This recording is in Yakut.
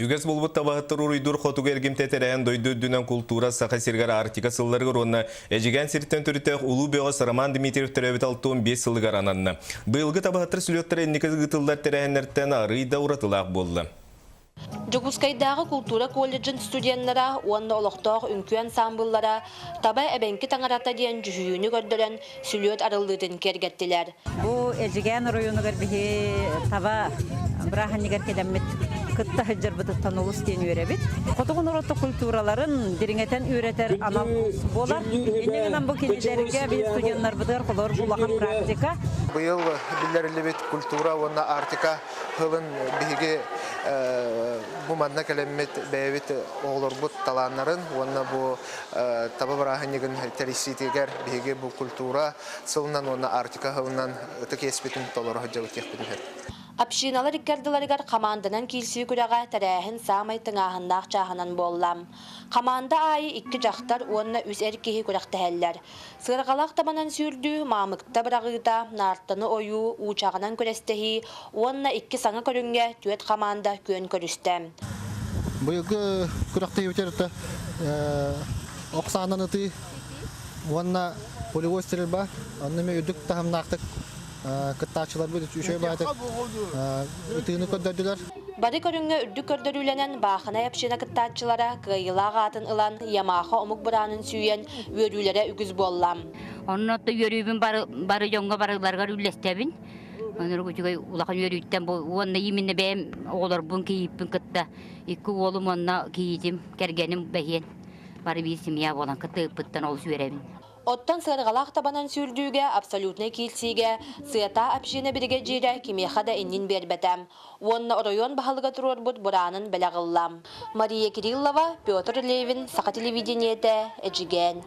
Үгэс буолбут табаһыттар уруйдуур хотугу эргимтэ тэрээһин дойду үрдүнэн култуура Саха сиригэр Арктика сылларыгар уонна Эдьигээн сириттэн төрүттээх улуу бөҕөс Роман Дмитриев төрөөбүт 65 сылыгар ананна. Быйылгы табаһыттар слеттара инники ыытыллар тэрээһиннэртэн арыый да уратылаах буолла. Дьокуускайдааҕы култуура колледжын студеннара уонна олохтоох үҥкүү ансаамбыллара Таба эбэҥки таҥарата диэн дьүһүйүүнү көрдөрөн сүлүөт арыллыытын киэргэттилэр. Бу Эдьигээн оройуонугар биһи таба бырааһынньыгар кэлэммит кытта сылдьарбытыттан олус диэн үөрэбит. Хотугу норуоттар культураларын дириҥэтэн үөрэтэр анал курс буолар. Инньэ гынан бу кинилэргэ биһи студеннарбытыгар холобур улахан практика. Быйыл биллэриллибит культура уонна Арктика сылын биһиги бу манна кэлэммит бэйэбит оҕолорбут талааннарын уонна бу таба бырааһынньыгын тэрийсиитигэр биһиги бу культура сылынан уонна Арктика сылынан ытык иэспитин толоро сылдьабыт диэхпитин сөп. Общиналар икки ардыларыгар хамаанданан киирсии күрэҕэ тэрээһин саамай тыҥааһыннаах чааһынан буолла. Хамаанда аайы икки дьахтар уонна үс эр киһи күрэхтэһэллэр. Сыарҕалаах табанан сүүрдүү, маамыкта быраҕыыта, наартаны ойуу, уучаҕынан күрэстэһии уонна икки саҥа көрүҥҥэ түөрт хамаанда күөн көрүстэ. Быйылгы күрэхтэһиибитигэр ох саанан ытыы уонна полевой стрельба, онно эмиэ үрдүк таһымнаахтык кыттааччыларбыт үчүгэй баҕайытык ытыыны көрдөрдүлэр. Бары көрүҥҥэ үрдүк көрдөрүүлэнэн Баахынай община кыттааччылара кыайыылаах аатын ылан Ямаха омук быраанын сүүйэн үөрүүлэрэ үгүс буолла. Онно үөрүүбүн бары, бары дьоҥҥо барыларыгар үллэстэбин. Онон үчүгэй улахан үөрүүттэн бу уонна именно бэйэм оҕолорбун кийииппин кытта икки уолум уонна кийиитим кэргэним бэһиэн бары биир семья буолан кытта ыппыттан олус үөрэбин. Оттон сыарҕалаах табанан сүүрдүүгэ абсолютнай киирсиигэ Сыата община биригэдьиирэ кимиэхэ да иннин биэрбэтэ уонна оройуон баһылыга туруорбут бураанын бэлэх ылла. Мария Кириллова, Петр Левин, Саха телевидениетэ, Эдьигээн.